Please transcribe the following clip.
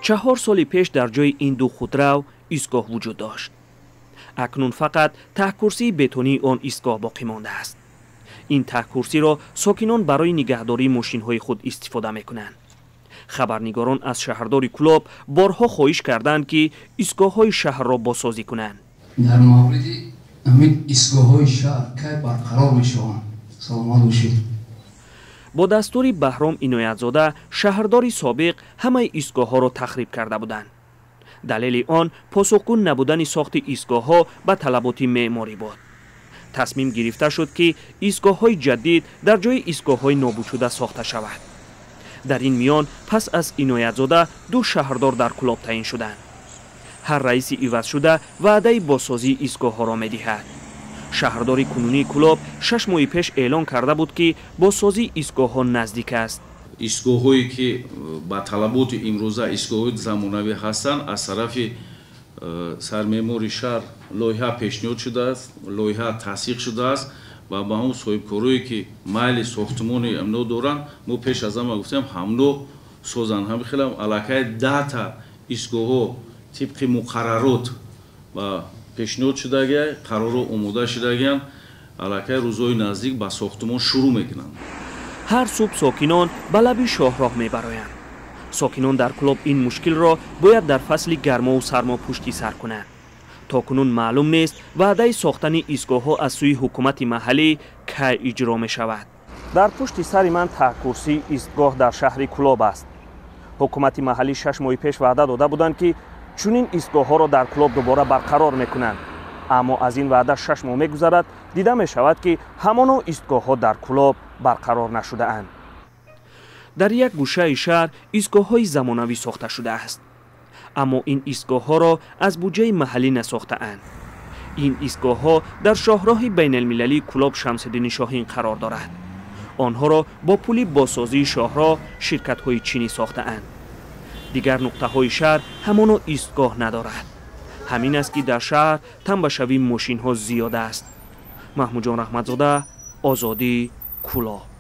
4 соли пеш дар ҷои ин ду худрав истгоҳ вуҷуд дошт. Акнун фақат таҳкурсии бетонии он истгоҳ боқӣ мондааст. Ин таҳкурсиро сокинон барои нигаҳдории мошинҳои худ истифода мекунанд. Хабарнигорон аз шаҳрдори Кӯлоб борҳо хоҳиш карданд, ки истгоҳҳои шаҳрро бозсозӣ кунанд. Дар мавриди ҳамин истгоҳҳои шаҳр кай барқарор мешаванд? Саломат бошед. Бо дастури Баҳром Иноятзода шаҳрдори собиқ ҳамаи истгоҳҳоро тахриб карда буданд. Далели он посухгӯ набудани сохти истгоҳҳо ба талаботи меъморӣ буд. Тасмим гирифта шуд, ки истгоҳҳои ҷадид дар ҷои истгоҳҳои нобудшуда сохта шавад. Дар ин миён пас аз Иноятзода 2 шаҳрдор дар Кӯлоб таъин шуданд. Ҳар раиси ивазшуда ваъдаи бозсозии истгоҳҳоро медиҳад. Шаҳрдори кунунии Кӯлоб 6 моҳи пеш эълон карда буд, ки бозсозии истгоҳҳо наздик аст. Истгоҳҳое ки ба талаботи имрӯза истгоҳҳои замонавӣ ҳастанд, аз тарафи сармеъмори шаҳр лоиҳа пешниҳод шудааст, лоиҳа тасдиқ шудааст ва ба ҳамон соҳибкорое ки майли сохтмони ҳамно доранд, мо пеш аз ҳама гуфтем ҳамно созанд. Ҳамин хелам аллакай 10 та истгоҳҳо тибқи муқаррарот ба пешниҳод шудагиа, қарорҳо омода шудагианд, аллакай рӯзҳои наздик ба сохтмон шурӯъ мекунанд. Ҳар субҳ сокинон ба лаби шоҳроҳ мебароянд. Сокинон дар Кӯлоб ин мушкилро бояд дар фасли гармову сармо пушти сар кунанд. То кунун маълум нест ваъдаи сохтани истгоҳҳо аз сӯи ҳукумати маҳаллӣ кай иҷро мешавад. Дар пушти сари ман таҳкурсии истгоҳ дар шаҳри Кӯлоб аст. Ҳукумати маҳаллӣ 6 моҳи пеш ваъда дода буданд, ки чунин истгоҳҳоро дар Кӯлоб дубора барқарор мекунанд. Аммо аз ин ваъда 6 моҳ мегузарад, дида мешавад, ки ҳамоно истгоҳҳо дар Кӯлоб барқарор нашудаанд. Дар як гӯшаи шаҳр истгоҳҳои замонавӣ сохта шудааст. Аммо ин истгоҳҳоро аз буҷаи маҳаллӣ насохтаанд. Ин истгоҳҳо дар шоҳроҳи байналмилалии Кӯлоб Шамсиддини Шоҳин қарор дорад. Онҳоро бо пули бозсозии шоҳроҳ ширкатҳои чинӣ сохтаанд. Дигар нуқтаҳои шаҳр ҳамоно истгоҳ надорад. Ҳамин аст, ки дар шаҳр тамбашавии мошинҳо зиёд аст. Маҳмудҷон Раҳматзода, Озодӣ, Кӯлоб.